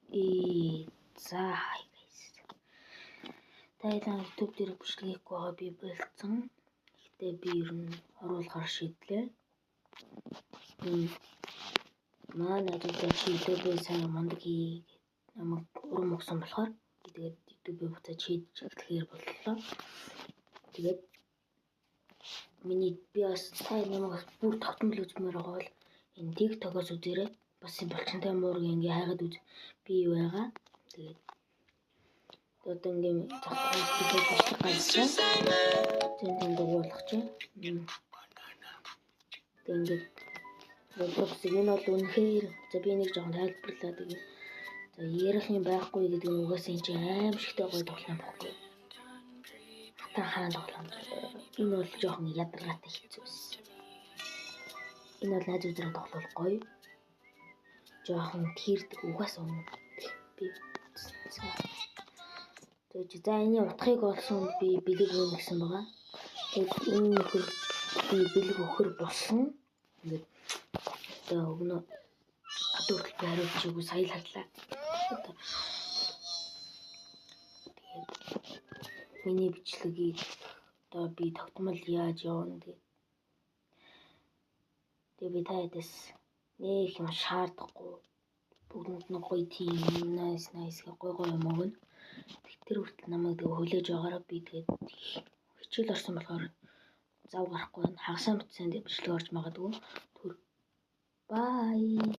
За, hi guys. Та яагаад YouTube дээр бичлэг хийхгүй байгаа би болцсон. Гэхдээ би ер нь оруулахар шийдлээ. Манай найзуудаа чи YouTube-ийг сайн мундаг хий намайг урам өгсөн болохоор би тэгээд YouTube-ийг буцаад шийдэж эхлэхээр боллоо. Тэгээд миний би бас та намайг бас бүр тогтмол үзмээр байгаа бол энэ TikTok-оос үзээрэй. Бас юм булчинтай муурыг ингээ хайгаад үз. Би байгаа. Тэгээд одоо ингээ зогсох бичлэг гарсан. Тэн дугуулах чинь. Тэгээд ингээд Roblox энэ бол үнэхээр, за, би нэг жоохон тайлбарлаад тэгээ. За, ярих юм байхгүй гэдэг нь угаасаа энэ чинь аимшигтай гоё тоглоом байхгүй. Хатан хаан тоглоом. Энэ бол жоохон ядаргаатай хэцүү байсан. Энэ бол найз үзрэн тоглол гоё. Жоохон тэрдэг угаасаа үнэ. Би за. Тэгээд за, энэ утгыг олсон би бэлэг өгнө гэсэн байгаа. Тэгээд энэ нөхөр би бэлэг өгөхөр болсон. Ингээд одоо өгнө. Одоо хүртэл би хариулчихгүй, сая л харлаа. Одоо тэгээд миний бичлэгийг одоо би тогтмол яаж явна, тэгээд би та хэдэс нэг юм шаардахгүй, бүгдэнд нь гоё тийм nice nice гэх гоё гоё юм өгнө. Тэр хүртэл намайг тэгээ хүлээж байгаараа. Би тэгээд хичээл орсон болохоор зав гарахгүй байна. Хагасаа мэдсэн бичлэг орж магадгүй. Түр. Bye.